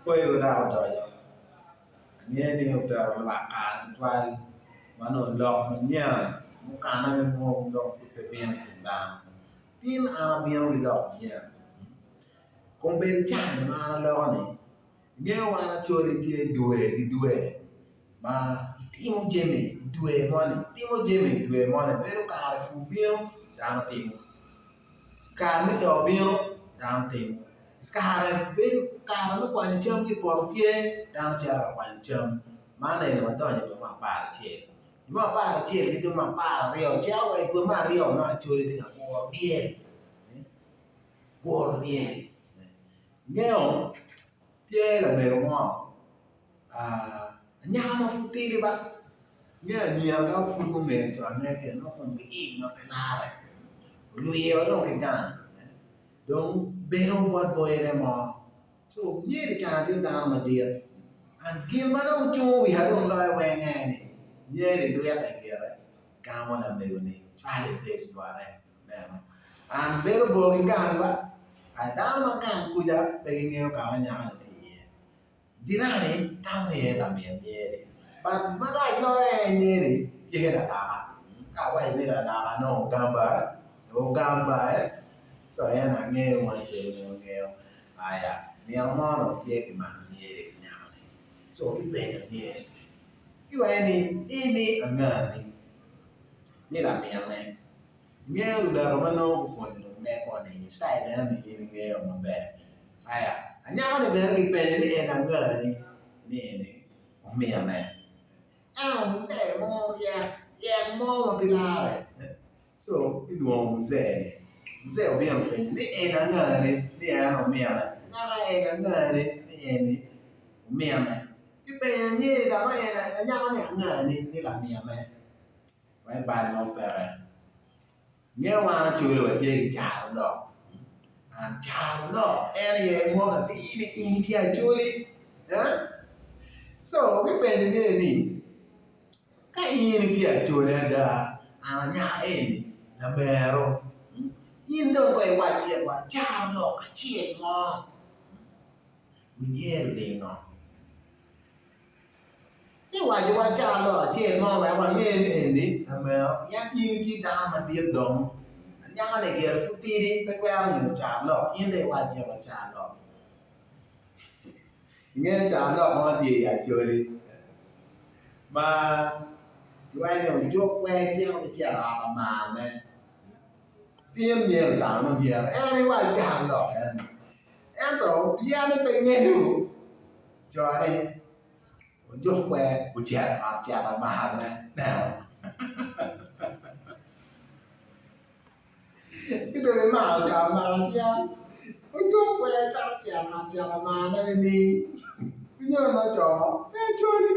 Apwoyo dok odoco angeyo ni otero lwak kare tutwal ma nongo lok manyen mukane me mung dong pud pe bino i kin dano tin an abino ki lok manyen kombeddi caa-ni ma an aloko-ni ingeyo wan Acholi tye dwe ki dwe ma itimo jami i dwe moni itimo jami i dwe moni bedo kare pur bino dano timo Kare me doo bino, dano timo. Kare bedo kare me kwanyo cam ki i poto tye, dano cito ka kwanyo cam. Man eni wadonyo i dwe me aparacel. Dwe me aparacel ki dwe me apararyo cito wa i dwe me aryo nongo Acholi tye ka guro dyel, guro dyel. Ingeyo tye lamego mo Anyaka ma pud tidi ba nge anyira ka pud gungeyo co angeya kene nongo komgi ic ma pe larre olwiyo dong ki gang dong bedo bot boyine mo co myero ican tye dano madit and gin ma dong cungo wiya dong loyo weng en ni myero ilwite gire gamo lamego-ni cwalo i bec bote ineno and bedo bor ki gang ba dano ma gang kuca pe gingeyo ka ma anyaka-ni tye iye. Jirani tamo ni en lamin nyeri but marac loyo en nyeri tye ki lalaka ka awaco ni lalaka nongo ogamba ogamba co en angeyo wa cwalo nongo angeyo aya nino mo dong tye kimako nyeri ki nyako ni co kipenyo nyeri kiwaco ni in ni angani ni lamine ingeyo ludako ma nongo gupwonyo dong neko ni citayil eno ni in ingeyo maber. Aya, anyaka-ni bene kipenye ni en angani? Ni eni omine. Ento muzee mo ryek, ryek mo ma pe larre. Co gilwongo muzee-ni, muzee obino openye ni en angani? Ni en omine. Anyaka en angani? Ni eni omine. Kipenyo anyeri dok ni en anyaka-ni angani? Ni lamine. Wek bal mo peke. Ngeyo wan Acholi watye ki caro lok and caro lok en aye moko atir ni in itye Acholi co gipenyo ne ni ka in itye Acholi ada an anyaka eni lamero in dong kong iwac itwa caro lok acel mo winyero ningo? Ci owacowa carolok acel mo wek wange ni eni lamero pien in itye dano madit dong anyaka-ni gire pud tidi pe twero ngeyo carolok in dong iwac gire carolok. Ingeyo carolok mo tye i Acholi ma giwaco ni ojuk kwer cito ki cito i ot amarne in myero otamo ni myero en iwac carolok eni ento pien ni pe ngeyo co-ni Ojuk kwer ocito i ot cito marne neno. Ci dong imako ca omako pien ojuk kwer cito cito ot cito marne nining? Winyo nongo co mo pe acoli.